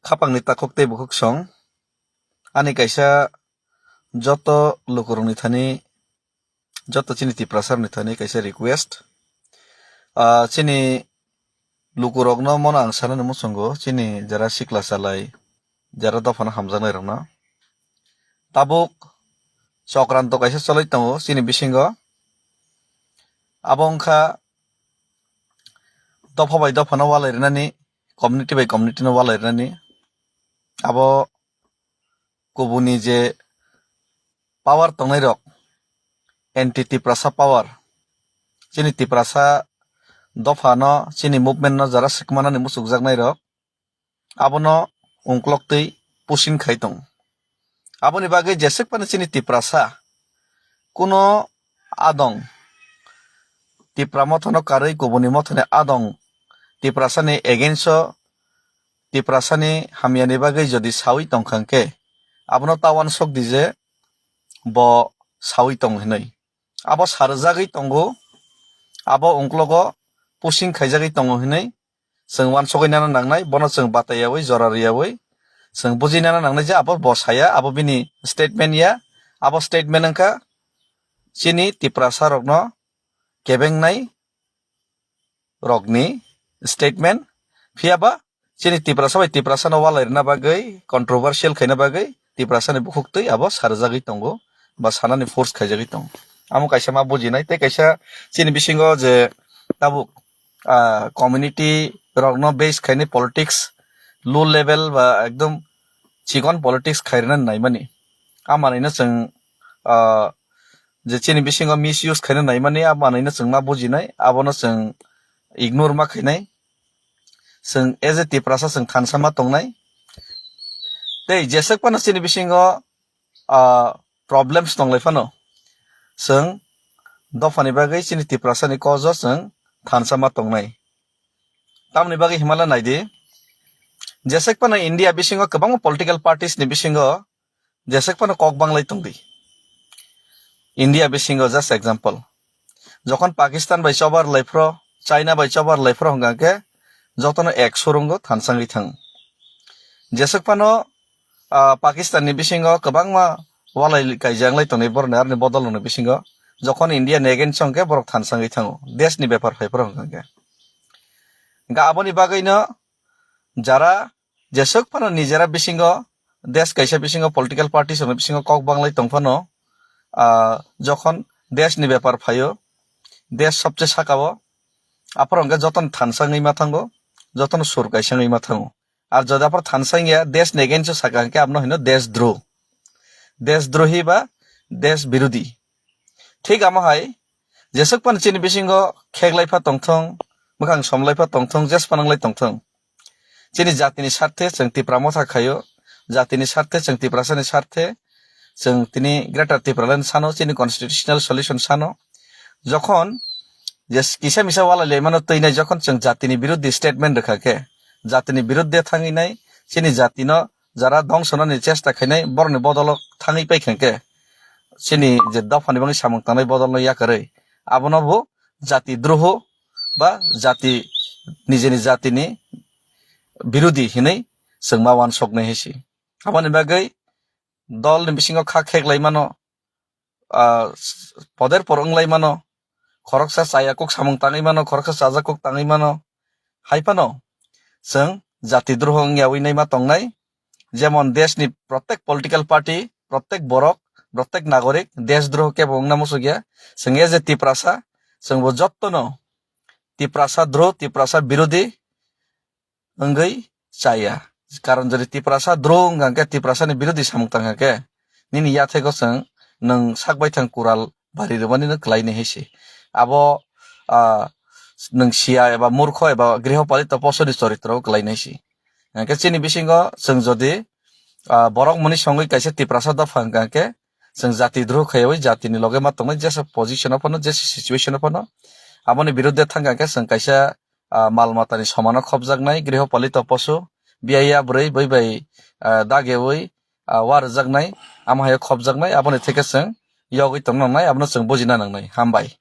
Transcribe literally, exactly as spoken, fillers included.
Khapangni takhuk tei bukhuk song. Ani kaisa joto lukurokni thani, joto chini Tiprasarokni thani kaisa request. Ah, chini lukurokno mono ang sanani muchungo, chini jara sikla chalai, jara dophano hamjaknairokno. Tabuk chokranto kaisa choloi tongo chini bisingo. Abo wngkha dopha bai dophano walai rinani, community bai community no walai rinani. Abo kubuni je power tongnairok, anti Tiprasa power, chini Tiprasa dophano, chini movement no jara sikmanani muchukjaknairok, abono ungkloktwi pushing khai tongo. Aboni bagwi jeswk phano chini Tiprasa kuno adong Tipra mothano karwi kubuni mothani adong Tiprasani against o, Tiprasani hamyani bagwi jodi sawi tongkha hwnkhe, abono ta uansuk di je bo sawi tong hinwi. Abo sarjagwi tongo, abo ungklogo pushing khaijagwi tongo hinwi chwng uansugwi nana nangnai, bono chwng bataiyawi, jora riyawi chwng bujinana nangnai je abo bo saya, abo bini statement ya, abo statement wngkha chini Tiprasa rokno kebengnai rokni statement, phiyaba chini Tiprasa bai Tiprasa no walai rwna bagwi, controversial khaina bagwi Tiprasa ni bukhuk twi abo sarjagwi tongo ba sanani force khaijagwi tongo. Amo kaisa ma bujinai tei kaisa chini bisingo je tabuk, ah, community rokno base khainai politics, low level ba ekdom chikon politics khairina naimani. Amanino chwng, ah, je chini bisingo misuse khaina naimani, amanino chwng ma bujinai, abono chwng ignore ma khainai. Chwng as a Tiprasa chwng thansa ma tongnai. Tei jeswk phano chini bisingo, ah, problems tonglai phano chwng dophani bagwi chini Tiprasani cause o chwng thansa ma tongnai. Tamoni bagwi himala naidi, jeswk phano India bisingo kwbangma political parties ni bisingo jeswk phano kok banglai tongdi. India bisingo just example. Jokhon Pakistan bai chobar lai phro, China bai chobar lai phro hwnkha khe jotono ek surungo thansangwi thango. Jeswk phano, ah, Pakistan ni bisingo kwbangma walai kaijak lai tongnai borok ni aroni bodol rokni bisingo. Jokhon India ni against o hwnkhe borok thansangwi thango. Desh ni bepar phai phro hwnkha khe. Hwnkha aboni bagwino jara jeswk phano nijera bisingo, desh kaisa bisingo political parties rokni bisingo kok banglai tong phano, ah, jokhon desh ni bepar phaio, desh sobse sakao, aphoro hwnkhe jotono thansa wngwi ma thango, jotono sur kaisa wngwi ma thango. Ar jodi aphoro thansa wngya, desh ni against o saka hwnkhe abono hino desh droh, desh drohi ba desh birodhi. Thik amo hai jeswk phano chini bisingo kheklai pha tongthong, mwkhang somlai pha tongthong, jes phano wnglai tongthong. Chini jatini sarthe chwng Tipra Motha khaio, jatini sarthe chwng Tiprasani sarthe, chwng tini Greater Tipraland sano, chini constitutional solution sano. Jokhon je kisa misa walai lai mano twi nai, jokhon chwng jatini biruddhi statement rwkha khe, jatini biruddhe thangwi nai, chini jatino jara dongso nani chesta khainai borokni bodolo thangwi paikha khe, chini je dophani bagwi samung tangnai bodolno yakarwi, abono bo jati droho ba jati, nijeni jatini birodhi hinwi chwng ma uansuknai hai se. Aboni bagwi dolni bisingo kha kheklai mano, ah, poder por wnglai mano, khoroksa chaya kuk samung tangwi mano, khoroksa chaja kuk tangwi mano. Hai phano chwng jati droho wngyawi naima tongnai, jemon deshni protek political party, protek borok, protek nagorik deshdroho kebo wngna muchukya. Chwng as a Tiprasa, chwngbo jottono Tiprasa droh, Tiprasa birodhi wngwi chaya. Karon jodi Tiprasa droh wngkha khe, Tiprasani birodhi samung tangkha khe, nini yathego chwng nwng sak baithang kural bari rwmani no kwlainai hai se. Abo, ah, nwng siya eba murkho eba grihopalito posoni choritro kwlainai se. Hwnkhe chini bisingo chwng jodi, ah, borok mwnwi songwi kaisa Tiprasa dopha hwnkha hwnkhe, chwng jati droh khaiwi jatini loge ma tongnai jesa position o phano, jesa situation o phano, aboni biruddhe thangkha hwnkhe chwng kaisa, ah, mal matani somano khopjaknai, grihopalito posu, biyaya bwrwi bai bai, ah, dagewi, ah, wa rwjaknai, amo hai khopjaknai, aboni theke chwng yogwi tongna nangnai, abono chwng bujina nangnai. Hambai.